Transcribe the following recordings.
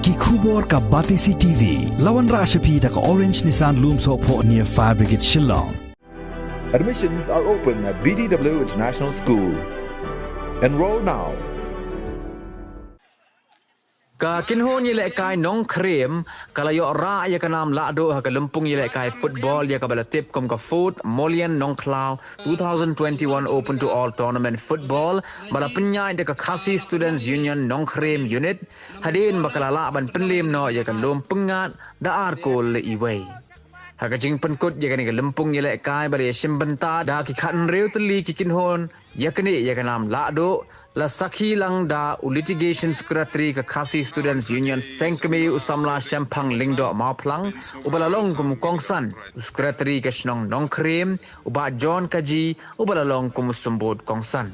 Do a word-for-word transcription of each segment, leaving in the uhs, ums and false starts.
Ki khubor ka Batesi T V, la wanrah sha phi da ka Orange Nissan Lumsohphoh near Fire Brigade Shillong. Admissions are open at B D W International School. Enroll now. Ka kynhun ïalehkai Nongkrem ka la ïoh rah ïa ka nam lahduh ha ka lympung ïalehkai football ïa kaba la tip kum ka Fourth Mawlian Nongkhlaw two thousand twenty-one Open to All Tournament Football, ba la pynïaid da ka Khasi Students Union Nongkrem Unit, hadien ba ka la lah ban pynliem noh ïa ka lum pyngngad da ar kol la iwei. Ha ka jingpynkut ïa kane ka lympung ïalehkai ba la ïashim bynta da ki khathynriew tylli ki kynhun ïa kane ïa ka nam lahduh, la sakhi lang da u Litigation Secretary ka Khasi Students Union Sengkmie, u samla Shemphang Lyngdoh Mawphlang, uba la long kum u kongsan, u Secretary ka shnong Nongkrem, u Bah John Kaji, uba la long kum u symbud kongsan.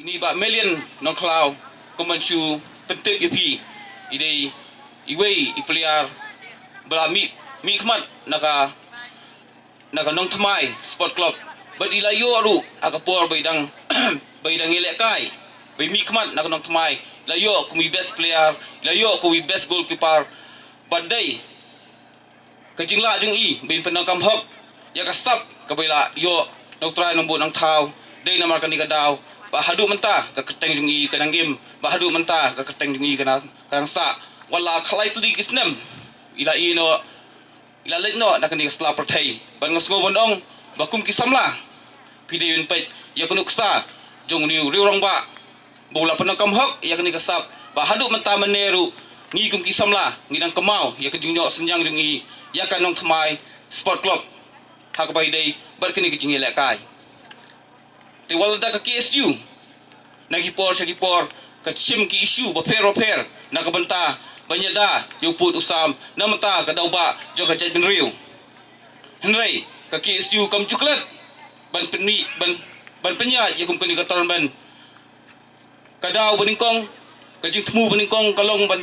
Ine i Bah Melian Nongkhlaw, kumban shu pyntip ïa phi, i dei iwei i player ba la mih, mihkhmat na ka, na ka Nongthymmai Sport Club. Bad i la ïoh ruh ha ka por ba i dang, ba i dang ïalehkai, ba i mihkhmat na ka Nongthymmai, i la ïoh kum i best player, i la ïoh kum i best goalkeeper. Bad dei ka jinglah jong i ba in pyndonkam hok ïa ka sap kaba i la ïoh na u trai nongbud nongthaw. Dei namar kane ka daw ba haduh mynta ka kyrteng jong i ka nang im, ba haduh mynta ka kyrteng jong i ka nang, ka nang sah. Wat la khatlai tylli ki snem i la ïeh noh, i la leit noh na kane ka sla pyrthei. Bad nga sngew ban ong ba kum ki samla, phi dei ban peit ïa ka nuksa jong une u riew rangbah ba u la pyndonkam hok ïa kane ka sap, ba haduh mynta mynne ruh ngi kum ki samla ngi dang kynmaw ïa ka jingïoh synñiang jong i ïa ka Nongthymmai Sport Club ha kaba ïadei bad kane ka jingïalehkai. Te wat la da ka K S U, na ki por sha ki por ka shim ki issue bapher bapher na ka bynta ban ïada ïa u pud u sam na ka bynta ka daw bah jong ka jaitbynriew. Hynrei ka K S U kam ju klet ban pynmih, ban, ban pynïaid ïa kum kane ka tournament. Ka daw ba nyngkong Ka jingthmu banyngkong ka long ban,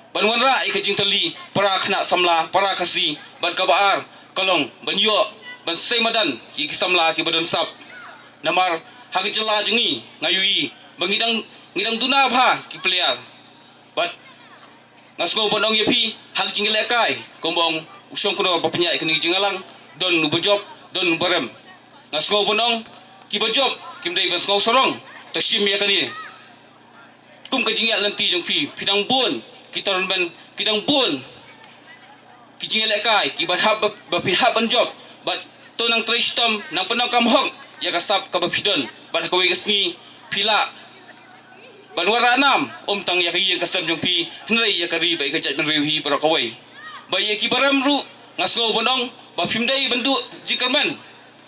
ban wanrah ïa ka jingtylli para khynnah samla, para Khasi, bad kaba ar ka long ban ïoh ban sei madan ïa ki samla kiba don sap. Namar ha ka jylla jong ngi nga ïohi ba ngi dang, ngi dang duna bha ki player. Bad nga sngew ban ong ïa phi ha ka jingïalehkai, kumba ong u shongknor ba pynïaid kane ka jingïalang, don uba jop, don uba rem. Nga sngew ban ong kiba jop kim dei ban sngew sarong, te shim ïa kane kum ka jingïaid lynti jong phi. Phi dang bun ki tournament, ki dang bun ki jingïalehkai kiba hap ba, ba phi hap ban jop, bad to nang trei shitom, nang pyndonkam hok ïa ka sap kaba phi don, bad ha kawei ka sngi phi lah ban wanrah nam, ym tang ïa ka ïing ka sem jong phi, hynrei ïa ka ri bad ïa ka jaitbynriew hi baroh kawei. Bad ïa kiba rem ruh nga sngew ban ong ba phim dei ban duh jingkyrmen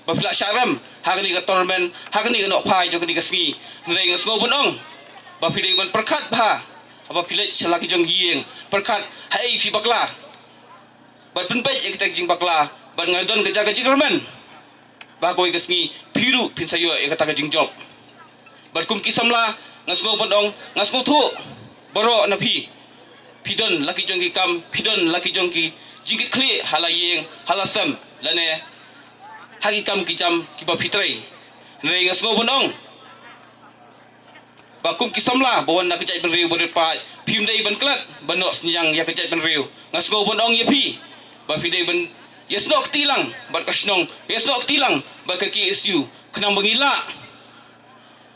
ba phi lah shah rem ha kane ka tournament, ha kane ka nongphai jong kane ka sngi. Hynrei nga sngew ban ong ba phi dei ban pyrkhat bha haba phi leit sha la ki jong ki ïing, pyrkhat haei phi bakla, bad pynbeit ïa kita ki jingbakla, bad nga don ka jaka jingkyrmen ba ha kawei ka sngi phi ruh phin sa ïoh ïa kata ka jingjop. Bad kum ki samla nga sngew ban ong, nga sngewthuh baroh na phi, phi don la ki jong ki kam, phi don la ki jong ki jingkitkhlieh ha la ïing, ha la sem, lane ha ki kam ki jam kiba phi trei. Hynrei nga sngew ban ong ba kum ki samla ba wan na ka jaitbynriew ba rit paid, phim dei ban klet ban noh synñiang ïa ka jaitbynriew. Nga sngew ban ong ïa phi ba phi dei ban ïasnoh kti lang bad ka shnong, ïasnoh kti lang bad ka K S U, khnang ba ngin lah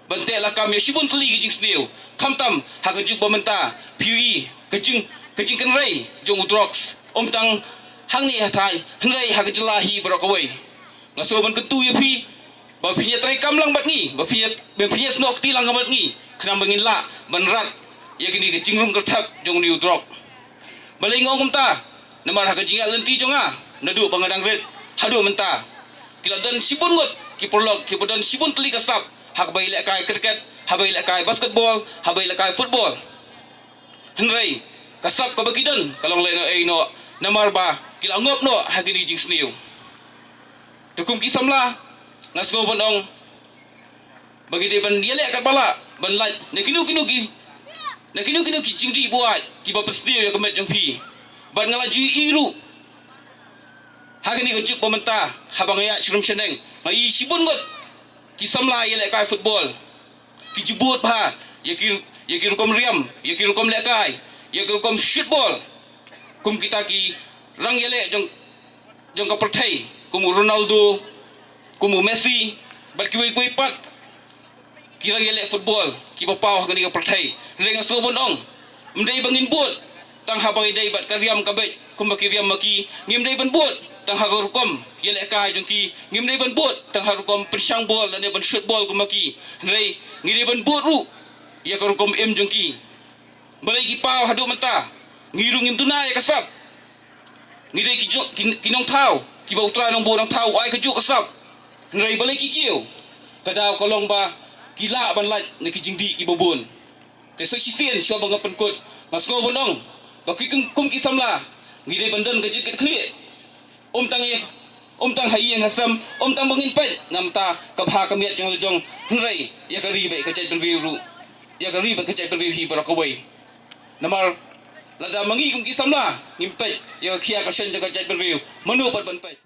ban teh lakam ïa shibun tylli ki jingsniew. Khamtam ha ka juk ba mynta phi ïohi ka jing, ka jingkynrei jong u drugs, ym tang hangne ha thaiñ, hynrei ha ka jylla hi baroh kawei. Nga sngew ban kyntu ïa phi ba phin ïa trei kam lang bad ngi, ba phin ïa, ba phin ïasnoh kti lang bad ngi, khnang ba ngin lah ban rat ïa kane ka jingrung kyrthep jong une u drok. Balei nga ong kumta? Namar ha ka jingïaid lynti jong nga naduh ba nga dang rit haduh mynta, ki la don shibun ngut ki paralok kiba don shibun tylli ka sap, ha kaba ïalehkai cricket, haba ïalehkai basketball, haba ïalehkai football. Hynrei ka sap kaba ki don ka long lehnohei noh, namar ba ki la ngop noh ha kine ki jingsniew. Te kum ki samla nga sngew ban ong ba ngi dei ban ïaleh katba lah ban lait na kino kino ki, na kino kino ki jingdih buaid kiba pynsniew ïa ka met jong phi. Bad nga la ju ïohi ruh ha kane ka juk ba mynta, haba nga ïaid sharum shaneng, nga ïohi shibun ngut ki samla ïalehkai football ki ju bud bha ïa ki, ïa ki rukom riam, ïa ki rukom lehkai, ïa ki rukom shoot ball. Kum kita ki rangïaleh jong, jong ka pyrthei, kum u Ronaldo, kum u Messi, bad kiwei kiwei pat ki rangïaleh football kiba paw ha kane ka pyrthei. Hynrei nga sngew ban ong, ym dei ba ngin bud tang haba ïadei bad ka riam ka beit kumba ki riam ma ki, ngim dei ban bud tang ha ka rukom ïalehkai jong ki, ngim dei ban bud tang ha rukom pynshang ball lane ban shoot ball kum ma ki. Hynrei ngi dei ban bud ruh ïa ka rukom im jong ki. Balei ki paw haduh mynta? Ngi ruh ngim duna ïa ka sap. Ngi dei ki juk, ki, ki nongthaw kiba U Trai Nongbuh Nongthaw u ai kajuh ka sap. Hynrei balei ki kiew? Ka daw ka long ba ki lah ban lait na ki jingdih kiba bun. Te sa shisien shuwa ba nga pynkut, nga sngew ban ong ba ki kum, kum ki samla ngi dei ban don ka jingkitkhlieh. Ym tang ïa, ym tang ha ïing ha sem, ym tang ba ngin peit na ka bynta ka bha ka miat jong la jong, hynrei ïa ka ri bad ka jaitbynriew ruh, ïa ka ri bad ka jaitbynriew hi baroh kawei. Namar lada ma ngi kum ki samla ngim peit ïa ka khia ka seng jong ka jaitbynriew, mano pat ban peit?